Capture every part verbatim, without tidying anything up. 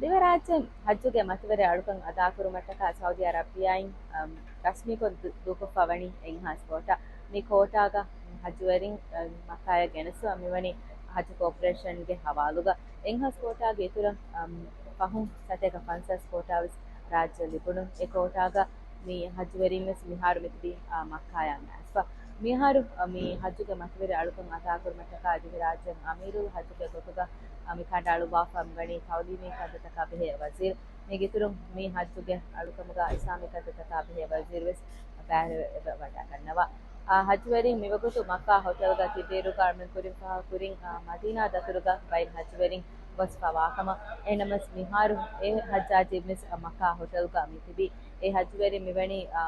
ދިވެހިރާއްޖެ ހައްޖުގެ މަތިވެރި އަޅުކަން އަދާކުރުމަށްޓަކާ ސައުދީ އަރަބިއާއިން، އަމް، ރަސްމީކޮށް ދު-، ދޫކޮށްފަ ވަނީ އެއްހާސް ކޯޓާ. މި ކޯޓާގަ ހައްޖުވެރިން، އަ، މައްކާޔަށް ގެނެސްފަ މިވަނީ ހައްޖު ކޯޕަރޭޝަންގެ ހަވާލުގަ. އެއްހާސް ކޯޓާގެ އިތުރަށް، އަމް، ފަހުން ސަތޭކަ ފަންސާސް ކޯޓާ ވެސް ރާއްޖެ ލިބުނު. އެ ކޯޓާގަ މި ހައްޖުވެރިން ވެސް މިހާރު މިތިބީ، އާ، މައްކާޔަށް އައިސްފަ. މިހާރު، އާ، މި ހައްޖުގެ މަތިވެރި އަޅުކަން އަދާކުރުމަށްޓަކާ ދިވެހިރާއްޖޭގެ އަމީރުލް ހައްޖުގެ ގޮތުގަ، އާ، މި ކަނޑައަޅުއްވާފަ މިވަނީ ތައުލީމީ ކަންތައްތަކާ ބެހޭ ވަޒީރު. މީގެއިތުރުން މި ހައްޖުގެ އަޅުކަމުގަ އިސްލާމީ ކަންތައްތަކާ ބެހޭ ވަޒީރު ވެސް ބައިވެރިވެ ވަޑައިގަންނަވާ. އާ، ހައްޖުވެރިން މިވަގުތު މައްކާ ހޮޓެލްގަ ތިބިއިރުގަ އަޅުމެން ކުރިން ފާހަގަކުރިން، އާ، މަދީނާ ދަތުރުގަ ބައެއް ހައްޖުވެރިން ގޮސްފަވާކަމަށް. އެހެންނަމަވެސް މިހާރު އެ ހައްޖާޖީން ވެސް މައްކާ ހޮޓެލްގަ މި ތިބީ. އެ ހައްޖުވެރިން މިވަނީ، އާ،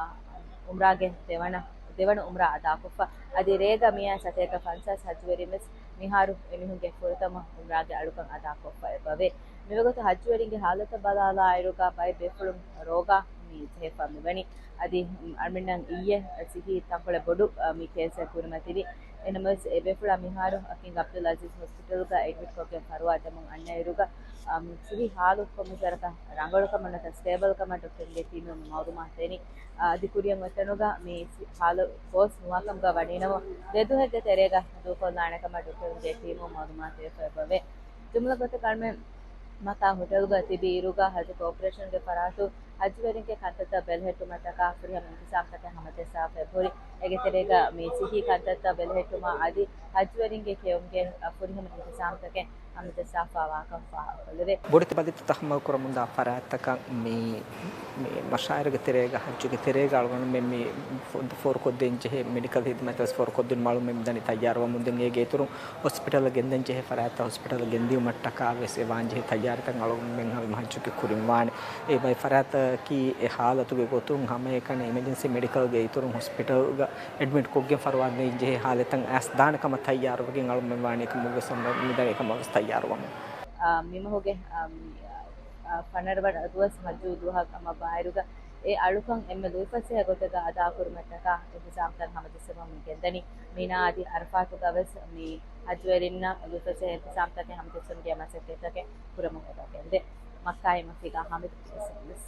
އުމްރާގެ ދެވަނަ، ދެވަނަ އުމްރާ އަދާކޮށްފަ. އަދި ރޭގަ މިއާ ސަތޭކަ ފަންސާސް ހައްޖުވެރިން ވެސް މިހާރު އެމީހުންގެ ފުރަތަމަ އުމްރާގެ އަޅުކަން އަދާކޮށްފަ އެބަވޭ. މިވަގުތު ހައްޖުވެރިންގެ ހާލަތަށް ބަލާލާއިރުގަ ބައެއް ބޭފުޅުން ރޯގާ މި ޖެހިފަ މިވަނީ. އަދި އަޅުމެންނަށް އިއްޔެ ސިހީ ތަންކޮޅެއް ބޮޑު، އަ، މި ކޭސްއެއް ކުރިމަތިވި. އެހެންނަމަވެސް އެ ބޭފުޅާ މިހާރު ކިންގް އަބްދުލް އަޒީޒް ހޮސްޕިޓަލްގަ އެޑްމިޓްކޮށްގެން ފަރުވާ ދެމުން އަންނައިރުގަ، އަ، މި ސިހީ ހާލު ކޮންމެ ވަރަކަށް ރަނގަޅުކަމަށް ނުވަތަ ސްޓޭބަލްކަމަށް ޑޮކްޓަރުންގެ ޓީމުން މައުލޫމާތު ދެނީ. އަ، އަދި ކުރިއަށް އޮތްތަނުގަ މި ސި-، ހާލު ފޯސް ނުވާކަމުގަ ވަނީނަމަ، ދެ ދުވަހެއްގެ ތެރޭގަ ދޫކޮށްލާނެކަމަށް ޑޮކްޓަރުންގެ ޓީމުން މައުލޫމާތު ދެފަ އެބަވޭ. ޖުމްލަ ގޮތަކަށް އަޅުމެން މައްކާ ހޮޓެލްގަ ތިބި އިރުގަ ހައްޖު ކޯޕަރޭޝަންގެ ފަރާތުން ހައްޖުވެރިންގެ ކަންތައްތައް ބެލެހެއްޓުމަށްޓަކާ ފުރިހަމަ އިންތިޒާމްތަކެއް ހަމަޖައްސާފަ އެބަހުރި. އޭގެ ތެރޭގަ މި ސިހީ ކަންތައްތައް ބެލެހެއްޓުމާ އަދި ހައްޖުވެރިންގެ ކެއުމުގެ ފުރިހަމަ އިންތިޒާމްތަކެއް ހަމަޖައްސާފަވާކަން ފާހަގަކޮށްލެވޭ. ބޮޑެތި ބަލިތައް ތަހައްމަލް ކުރަމުންދާ ފަރާތްތަކަށް މި، މި މަޝާއިރުގެ ތެރޭގަ، ހައްޖުގެ ތެރޭގަ އަޅުގަނޑުމެން މި ފޯ-، ފޯރުކޮށްދޭން ޖެހޭ މެޑިކަލް ހިދުމަތް ވެސް ފޯރުކޮށްދިނުމަށް އަޅުގަނޑުމެން މިދަނީ ތައްޔާރުވަމުން. ދެން އޭގެ އިތުރުން ހޮސްޕިޓަލަށް ގެންދަން ޖެހޭ ފަރާތްތައް ހޮސްޕިޓަލަށް ގެންދިއުމަށްޓަކާ ވެސް އެ ވާން ޖެހޭ ތައްޔާރީތައް އަޅުގަނޑުމެން ހަމަ ހައްޖުގެ ކުރިން ވާނެ. އެ ބައެއް ފަރާތަކީ އެ ހާލަތުގެ ގޮތުން ހަމައެކަނި އިމަޖެންސީ މެޑިކަލްގެ އިތުރުން ހޮސްޕިޓަލްގަ އެޑްމިޓް ކޮށްގެން ފަރުވާ ދޭން ޖެހޭ ހާލަތަށް އައިސް ދާނެ ކަމަށް ތައްޔާރުވެގެން އަޅުމެން ވާނީ އެކަމަށް ވެސް މި-، މިދަނީ އެކަމަށް ވެސް ތައްޔާރުވަމުން. އާ، މިމަހުގެ، އާ، މި، އާ، ފަނަރަ ވަނަ ދުވަސް ހައްޖު ދުވަހަށް ހަމަ ވާއިރުގަ އެ އަޅުކަން އެންމެ ލުއިފަސޭހަ ގޮތެއްގަ އަދާކުރުމަށްޓަކާ އިންތިޒާމްތައް ހަމަޖައްސަވަމުން ގެންދަނީ. މިނާ އަދި އަރަފާތުގަ ވެސް މި ހައްޖުވެރިންނަށް ލުއިފަސޭހަ އިންތިޒާމްތަކެއް ހަމަޖައްސުމުގެ މަސައްކަތްތަކެއް ކުރަމުން އެބަ ގެންދޭ. މައްކާއިން މަފީގާ ހާމިދު، އެސްއެމްއެސް.